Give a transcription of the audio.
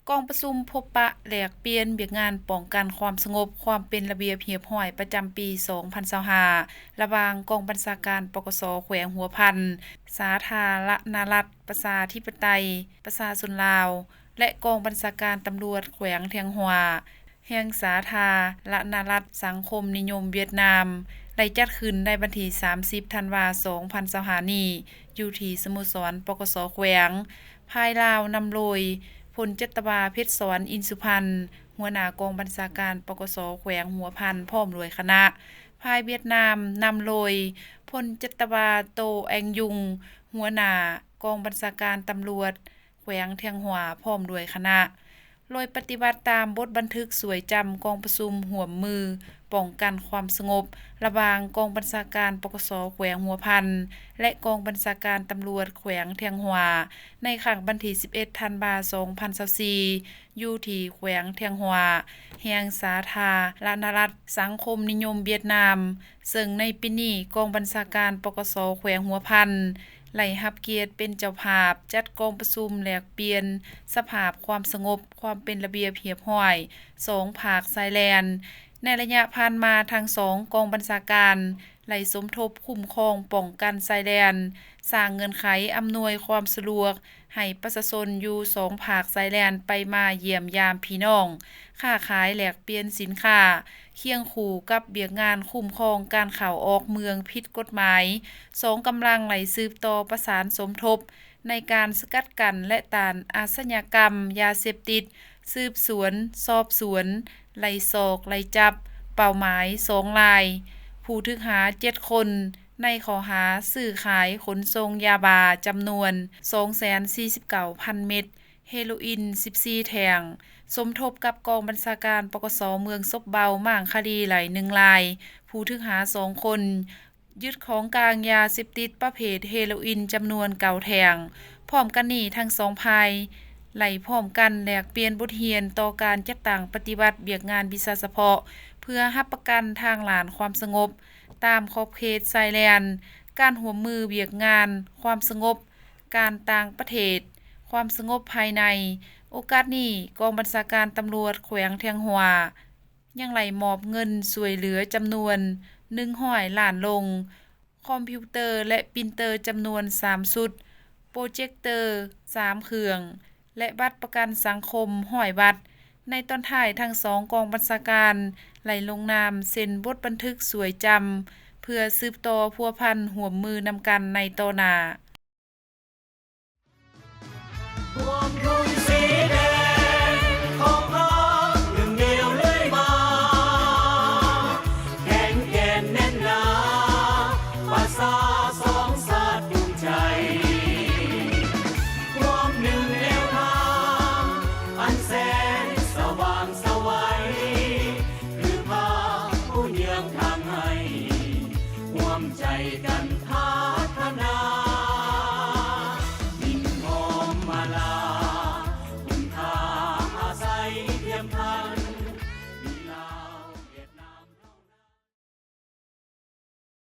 ກອງປະຊຸມພົບປະແລກປ່ຽນວຽກງານປ້ອງກັນຄວາມສະຫງົບ, ຄວາມເປັນລະບຽບຮຽບຮ້ອຍປະຈຳປີສອງພັນຊາວຫ້າ ລະຫວ່າງກອງບັນຊາການ ປກສ ແຂວງຫົວພັນ, ສາທາລະນະລັດ ປະຊາທິປະໄຕ ປະຊາຊົນລາວ ແລະ ກອງບັນຊາການຕຳຫຼວດແຂວງທຽງຮວາ ແຫ່ງສາທາລະນະລັດສັງຄົມນິຍົມຫວຽດນາມ ໄດ້ຈັດຂຶ້ນໃນວັນທີສາມສິບ ທັນວາ ສອງພັນຊາວຫ້ານີ້ ຢູ່ທີ່ສະໂມສອນ ປກສ ແຂວງ, ພາຍລາວນຳໂດຍ ພົນຈັດຕະວາ ເພັດສອນ ອິນສຸພັນ ຫົວໜ້າກອງບັນຊາການ ປກສ ແຂວງຫົວພັນ ພ້ອມດ້ວຍຄະນະ, ພາຍຫວຽດນາມນຳໂດຍ ພົນຈັດຕະວາ ໂຕ ແອງຍຸງ ຫົວໜ້າກອງບັນຊາການຕຳຫຼວດ ແຂວງທຽງຮວາ ພ້ອມດ້ວຍຄະນະ ໂດຍປະຕິບັດຕາມບົດບັນທຶກສວຍຈຳກອງປະຊຸມຮ່ວມມືປ້ອງກັນຄວາມສະຫງົບ ລະຫວ່າງກອງບັນຊາການ ປກສ ແຂວງຫົວພັນ ແລະ ກອງບັນຊາການຕຳຫຼວດແຂວງທຽງຮວາ ໃນຄັ້ງວັນທີສິບເອັດ ທັນວາ ສອງພັນຊາວສີ່ ຢູ່ທີ່ແຂວງທຽງຮວາ ແຫ່ງສາທາລະນະລັດສັງຄົມນິຍົມຫວຽດນາມ, ເຊິ່ງໃນປີນີ້ ກອງບັນຊາການ ປກສ ແຂວງຫົວພັນ ໄດ້ຮັບກຽດເປັນເຈົ້າພາບຈັດກອງປະຊຸມແລກປ່ຽນສະພາບຄວາມສະຫງົບ, ຄວາມເປັນລະບຽບຮຽບຮ້ອຍ ສອງພາກຊາຍແດນ. ໃນໄລຍະຜ່ານມາ, ທັງສອງກອງບັນຊາການໄດ້ສົມທົບຄຸ້ມຄອງປ້ອງກັນຊາຍແດນ, ສ້າງເງື່ອນໄຂອຳນວຍຄວາມສະດວກໃຫ້ປະຊາຊົນຢູ່ສອງພາກຊາຍແດນໄປມາຢ້ຽມຢາມພີ່ນ້ອງ, ຄ້າຂາຍແລກປ່ຽນສິນຄ້າ, ຄຽງຄູ່ກັບວຽກງານຄຸ້ມຄອງການເຂົ້າອອກເມືອງຜິດກົດໝາຍ, ສອງກຳລັງໄດ້ສືບຕໍ່ປະສານສົມທົບໃນການສະກັດກັ້ນ ແລະ ຕ້ານອາຊະຍາກຳຢາເສບຕິດ, ສືບສວນ, ສອບສວນ, ໄລ່ຊອກ, ໄລ່ຈັບເປົ້າໝາຍສອງລາຍ, ຜູ້ຖືກຫາເຈັດຄົນ ໃນຂໍ້ຫາຊື້ຂາຍຂົນສົ່ງຢາບ້າຈຳນວນສອງແສນສີ່ສິບເກົ້າພັນເມັດ, ເຮໂລອິນສິບສີ່ແທ່ງ, ສົມທົບກັບກອງບັນຊາການ ປກສ ເມືອງສົບເບົາ ມ້າງຄະດີໄດ້ໜຶ່ງລາຍ, ຜູ້ຖືກຫາສອງຄົນ, ຍຶດຂອງກາງຢາເສບຕິດປະເພດເຮໂລອິນຈຳນວນເກົ້າແທ່ງ. ພ້ອມກັນນີ້, ທັງສອງຝ່າຍໄດ້ພ້ອມກັນແລກປ່ຽນບົດຮຽນຕໍ່ການຈັດຕັ້ງປະຕິບັດວຽກງານວິຊາສະເພາະ ເພື່ອຮັບປະກັນທາງດ້ານຄວາມສະຫງົບຕາມຂອບເຂດຊາຍແດນ, ການຮ່ວມມືວຽກງານຄວາມສະຫງົບ, ການຕ່າງປະເທດ, ຄວາມສະຫງົບພາຍໃນ. ໂອກາດນີ້, ກອງບັນຊາການຕຳຫຼວດແຂວງທຽງຮວາ ຍັງໄດ້ມອບເງິນຊ່ວຍເຫຼືອຈຳນວນໜຶ່ງຮ້ອຍລ້ານໂດງ, ຄອມພິວເຕີ ແລະ ປຣິນເຕີຈຳນວນສາມຊຸດ, ໂປຣເຈັກເຕີສາມເຄື່ອງ ແລະ ບັດປະກັນສັງຄົມຮ້ອຍບັດ. ໃນຕອນທ້າຍ, ທັງສອງກອງບັນຊາການໄດ້ລົງນາມເຊັນບົດບັນທຶກຊ່ວຍຈຳ ເພື່ອສືບຕໍ່ພົວພັນຮ່ວມມືນຳກັນໃນຕໍ່ໜ້າ.